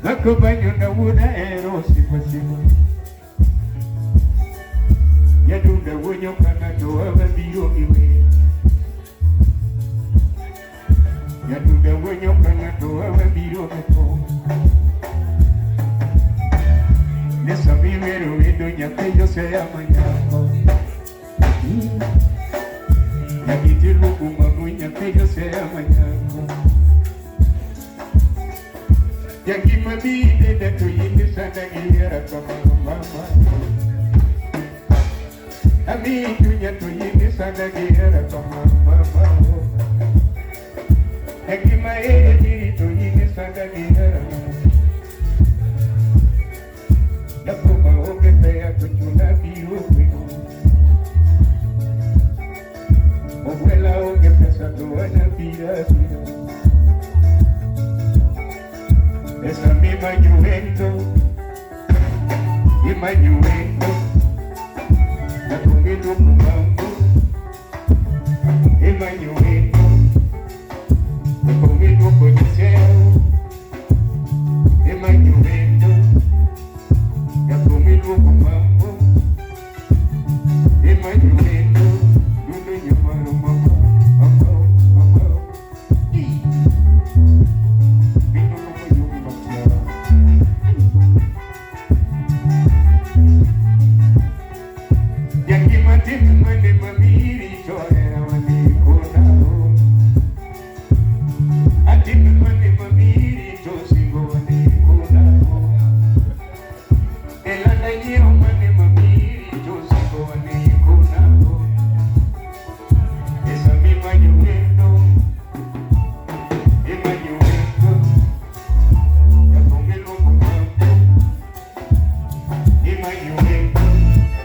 Makobanyo na wuoda ero sipa sipa. Nyadunda wuonyo ka ng'ato abiro gi wer. Nyadunda wuonyo ka ng'ato abiro gi thum. Ne sami wero wendo nyathi Josea manyako. Nyakiti luongo mamu nyathi Josea manyako. Jangima bi denda to in sana gi hera kama mama. Ami chunya to in sana gi hera kama mama. Jangima e diri to in sana gi hera mama. Japo maonge pesa to chuna biro kwego. Ogwela onge pesa to anabira biro. Pesa mimanyo wendo, imanyo wendo. Nakonge luongo mambo, imanyo wendo. Nakonge luongo Joseo, imanyo wendo. Nakonge luongo mambo, imanyo wendo. Dundo nyamaro mama, mama, mama. Bino mama yumi makia. Jangima tim mane mamiri to hera wani kona o. Atim mane mamiri to singo wani kona o. Elanda nyiewo mane mamiri to singo wani kona o. Esa mimanyo wendo, imanyo wendo. Jathum iluongo mambo, imanyo wendo.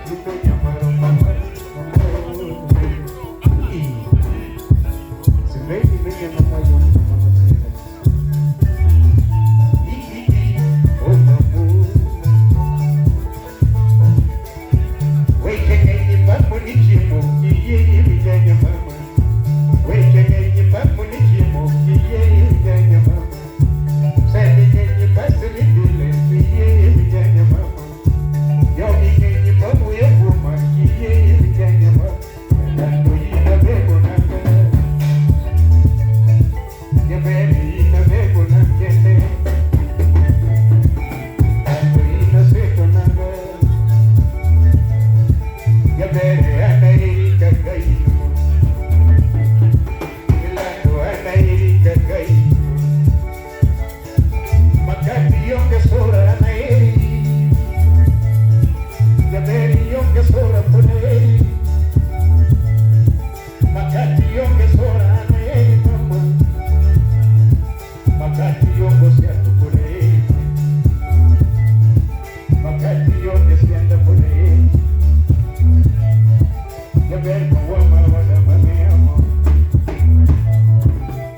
Duto nyamaro mama, mama. Sibeni menge mama yom mama sira. Oh mamu. Weche ng'eny mamu ni chiemo, iye wijanya mama. Weche ng'eny mamu ni chiemo, iye wijanya mama. Sani ng'eny basi ni dile, iye wijanya mama. Yogi ng'eny mamu ya kuma, iye wijanya mama. Dando ina bebo nanga, nyaberi ina bebo nangene. Dando ina seto nanga, nyaberi anairi kakaino. Milando anairi kakaino. Makati yonge sora anairi. Nyaberi yonge sora poneri. Makati yonge sora anairi mama. Makati yongo siato poneri. Makati yonge sianda poneri. Nyaberi wama wada mame amo.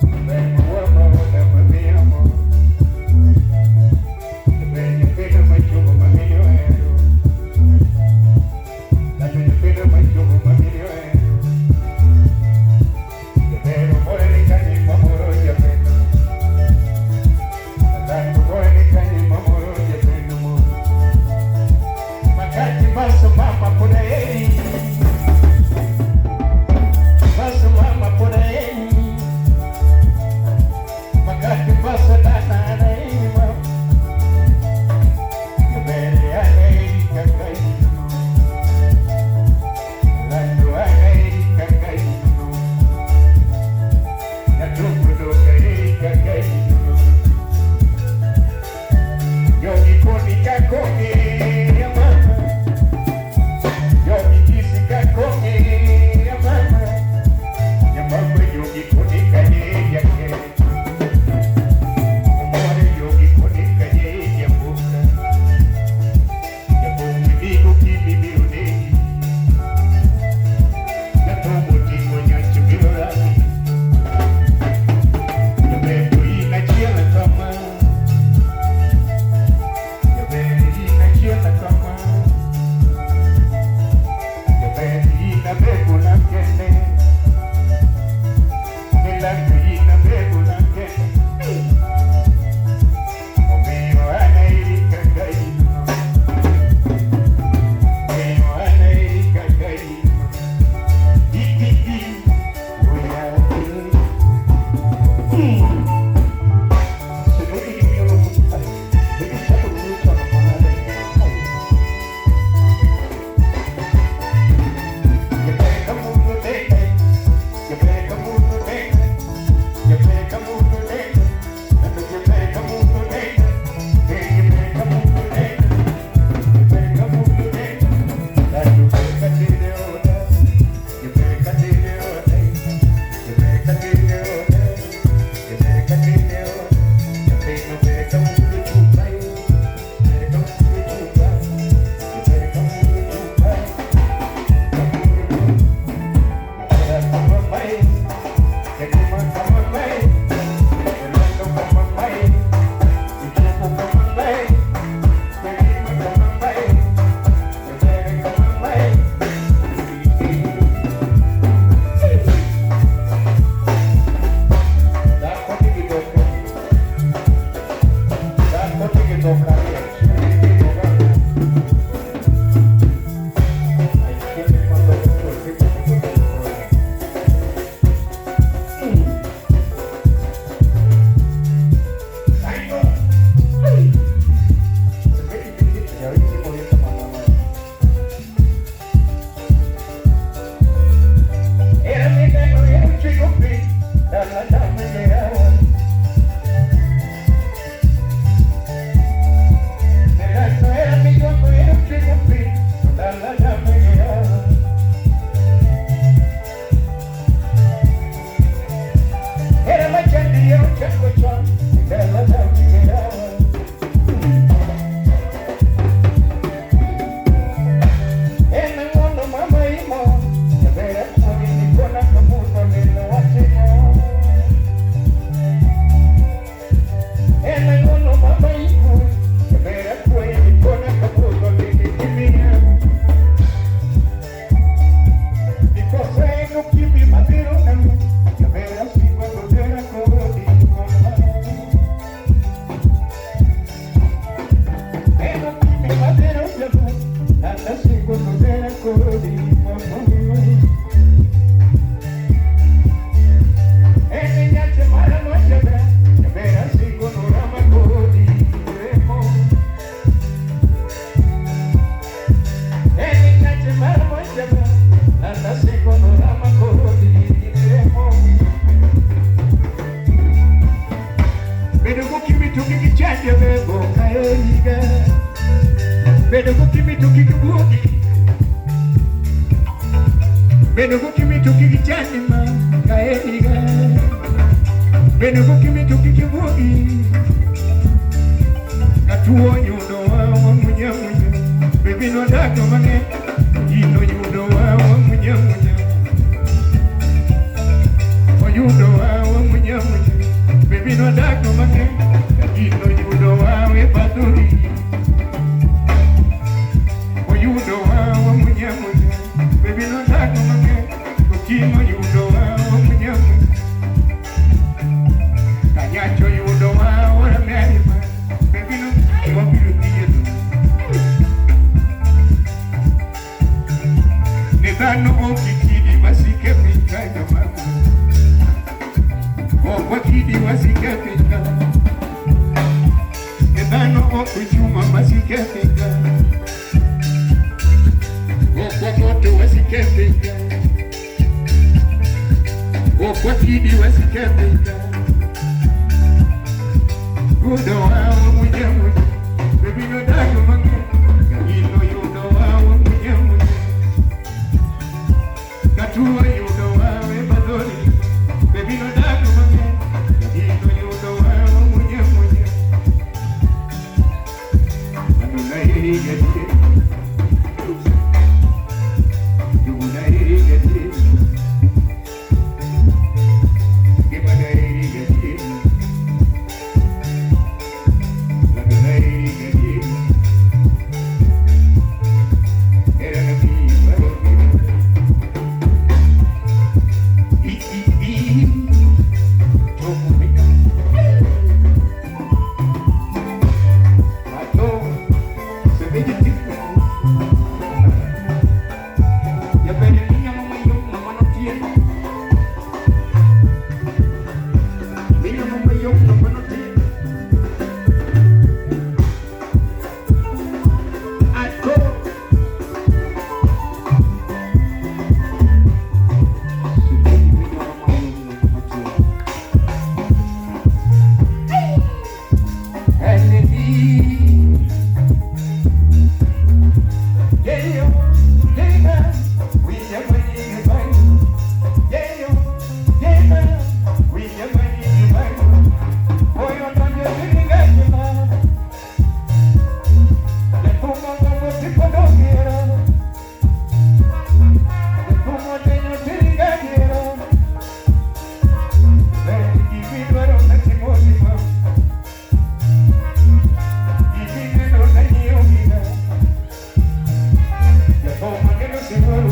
Nyaberi wama wada mame amo. Nyaberi nyapena machogo mame yoero. Dato nyapena machogo mame yoero. Nyaberi more ni kanye mamoro nyapena. Dato more ni kanye mamoro nyapena mo. Makati baso mama poneri. Baso mama poneri. Makati baso dana anaeri mama. Nyaberi anaeri kakaino. Lando anaeri kakaino. Nyatukudo kaeri kakaino. Yogi koni kakonge ya mama. Yogi kisi kakonge ya mama. Ya mama yogi koni kanye yake. Bedo gokimi to kik ichande bebo kaeriga. Bedo gokimi to kik ibuogi. Bedo gokimi to kik ichande ma kaeriga. Bedo gokimi to kik ibuogi. Katuo yudo wa wamunya munya. Bebi nodak mang'eny. Gino yudo wa wamunya munya. Oyudo wa wamunya munya. Bebi nodak mang'eny. Gino yudo wa we baduri. Oyudo wa wamunya munya. Bebi nodak mang'eny. Gino yudo wa wamunya munya. Kanyacho yudo wa wamerima. Bebi no wabiro thiedho. Ne dhano ok ikidi wasike piny ka jomako. Ok wakidi wasike piny ka. Ne dhano ok ochuma wasike piny ka. Ok wakoto wasike piny ka. Ok wakidi wasike piny ka. Yudo wa wamunya munya. Bebi nodak mang'eny. Gino yudo wa wamunya munya. Katuo yudo wa we badhori. Bebi nodak mang'eny. Gino yudo wa wamunya munya. Manuna heri gadi. Duguna heri gadi. Gimana heri gadi. Laduna heri gadi. Era nabi barogi. I i i. Toku mika. Ato. Sebeji tipu. Ya bene niya mama yom mama no tie. Niya mama yom mama no tie. Ato. Sebeji niya mama yom mama no tie. Enemy. Yeah, yeah, we are money bang. Yeah, yeah, we are money bang. Oh, you're not getting it. The Puma Tipadokira. The Puma Tinotingagira. Then give it on the Timothy. Give it on the Yogina. Neno seguro,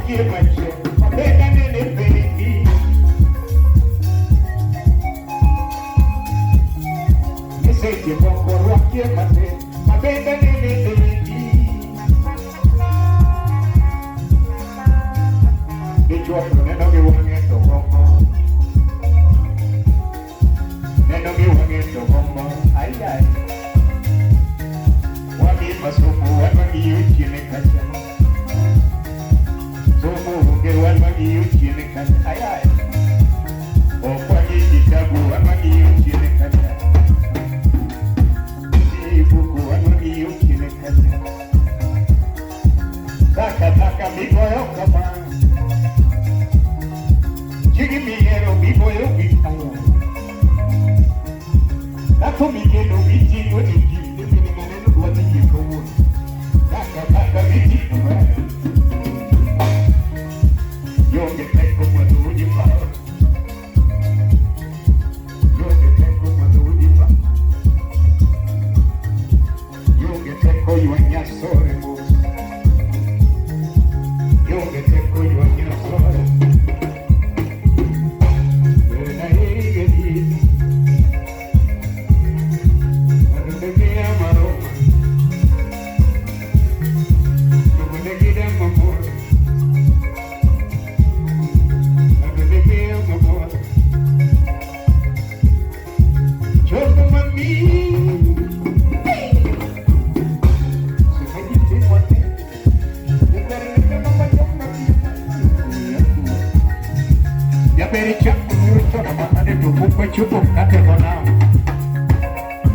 rwakie machiek mabenda nene bengi. Niseche moko rwakie matin mabenda nene bengi. Dichuo to neno gi wang'e to gombo. Neno gi wang'e to gombo. Ai ai. Wadhi masomo wan wang'iyo chien kacha. Somo onge wan wang'iyo chien kacha. Ai ai. Ok wang'i kitabu wan wang'iyo chien kacha. Ng'i buku wan wang'iyo chien kacha. Dhaka dhaka migoyo kama. Chigi miyiero migoyo gi ayo. Dhako migeno miting'o e ji ni mine maneno dwa dhi yie kawuono. Dhaka dhaka miting'o Ionge teko mondo uji paro. Ionge teko mondo uji paro. Ionge teko ywa nyasore mos. Ionge teko ywa nyasore. Berna higeni. Arundegea maroma. Tugundegida mamor. Arundegea mamor. Chopo mami. Jaber chako chona manade to pok wachopo kata e nam.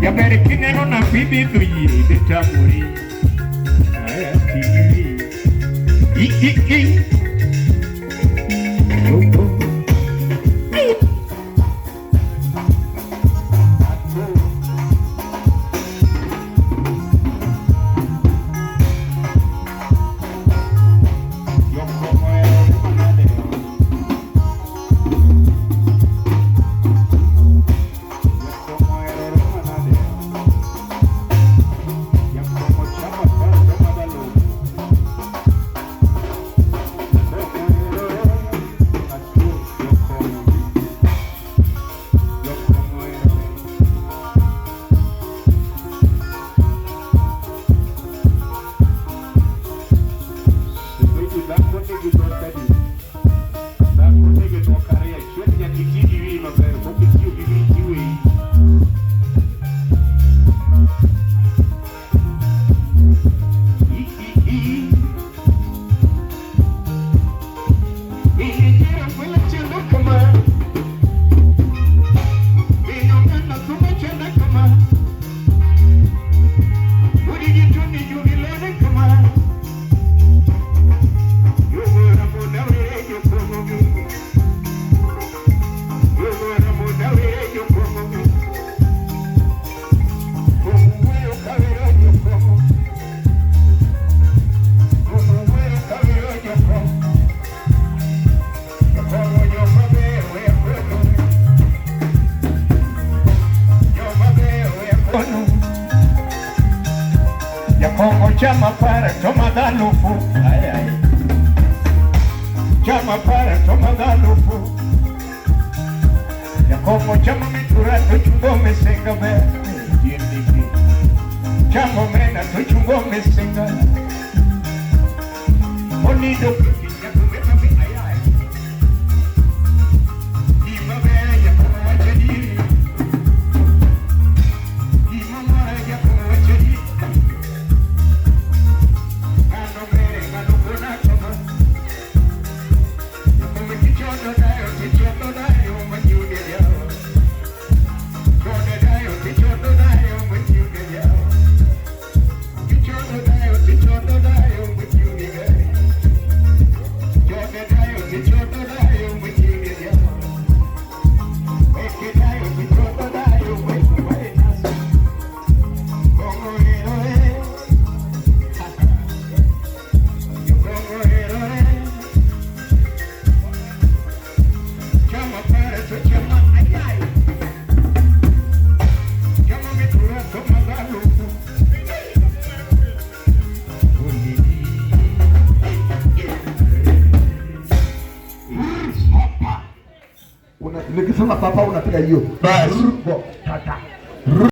Jaber kineno nam bidhi yie idhi tamori. Aya tigi. I i i. Oh, oh. Jokomo ero manade. Jakomo ero manade. Jakomo chama pa madalo. Jakomo ero atu jokomo. Jokomo ero. Sebeji dhako nigi dhok adi? Dhako nigi dhok ariyo. Achiel nyaka iti gi wiyi maber, kok itiyo gi wiyi tiweyi. I i i. Ijira kwela chendo kama. Bino ng'ano kuma chendo kama. Udi jituni jugi lene kama. Yugora muda were jokomo. Yugora muda were jokomo. Kumuweyo kawero jokomo. Kumuweyo kawero jokomo. Jokomo joma beyo we kono. Joma beyo we kono. Jakongo chama para toma dalufu. Ay ay. Chama para toma dalufu. Jakongo chama mitura to chungo mesenga be. Diendiki. Chama mena to chungo mesenga. Onido jakongo ay ay. Gima ber jakongo wachadiri. Gima mora jakongo wachadiri. Ng'ano mere ng'ano kona kama. Jakongo kichondo dayo kichondo dayo machiude yawo. Chondo dayo kichondo dayo machiude yawo. Kichondo dayo kichondo dayo machiude yawo. Ukisema papa unapiga hiyo. Basi. Bo, tata.